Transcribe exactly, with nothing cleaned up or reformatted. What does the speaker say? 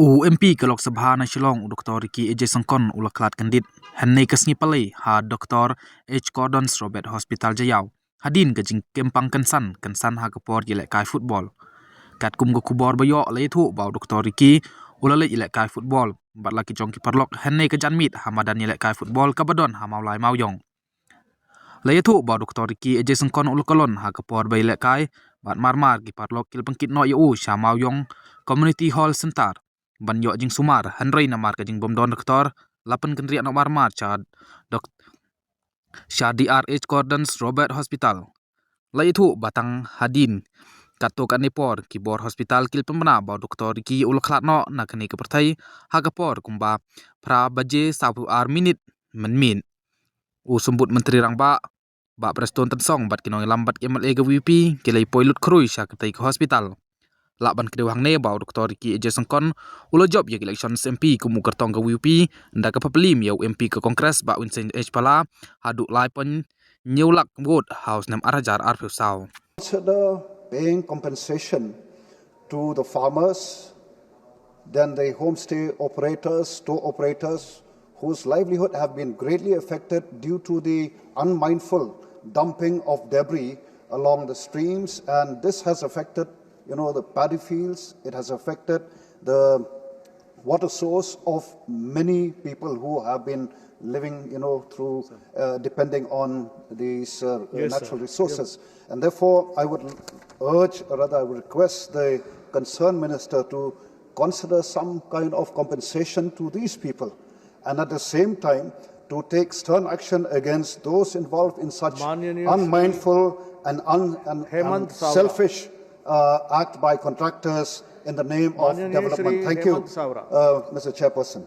U M P ka Lok Sabha na Shillong, u Doktor Ricky A J Syngkon, u la khlad kyndit hynne ka sngi Palei ha Doktor H Cordons Robert Hospital Jaïaw, hadien ka jingkyrpang kynsan kynsan ha ka por ïalehkai football. Katkum ka khubor ba ïoh, la ïathuh ba u Doktor Ricky u la leit ïalehkai football bad la ki jong ki paralok hynne ka janmiet ha madan ïalehkai football kaba don ha Mawlai Mawiong. La ïathuh ba u Doktor Ricky A J Syngkon u la kyllon ha ka por ba ïalehkai bad marmar ki paralok ki la pynkit noh ïa u sha Mawiong Community Hall Centre ban ïoh jingsumar, hynrei namar ka jingbym don doktor, la pynkynriah noh marmar sha dok sha D R H Cordons Robert Hospital. La ïathuh ba tang hadien katto katne por ki bor hospital ki la pynbna ba u Doktor Ricky u la khlad noh na kane ka pyrthei ha ka por kumba phra baje sawphew ar minit mynmiet. U Symbud Myntri Rangbah, Bah Prestone Tynsong, bad ki nongïalam bad ki M L A ka V P ki la ïa poi lut khrui sha katei ka hospital. Lah ban kdew hangne ba u Doktor Ricky A J Syngkon u la jop ïa ka election M P kum u kyrtong ka V P, ynda ka pynpaw ïa u M P ka Congress Bah Vincent H Pala haduh lai point hynñiew lak vote ha u snem ar hajar arphew saw. Consider paying compensation to the farmers, then the homestay operators, tour operators, whose livelihood have been greatly affected due to the unmindful dumping of debris along the streams, and this has affected, you know, the paddy fields. It has affected the water source of many people who have been living, you know, through, uh, depending on these, uh, Yes, sir. natural resources. And therefore, I would urge, or rather, I would request the concerned minister to consider some kind of compensation to these people, and at the same time, to take stern action against those involved in such माननीय श्री unmindful and, un, and, हेमंत and सावरा। selfish, uh, act by contractors in the name of माननीय development. श्री Thank you, हेमंत सावरा। uh, Mister Chairperson.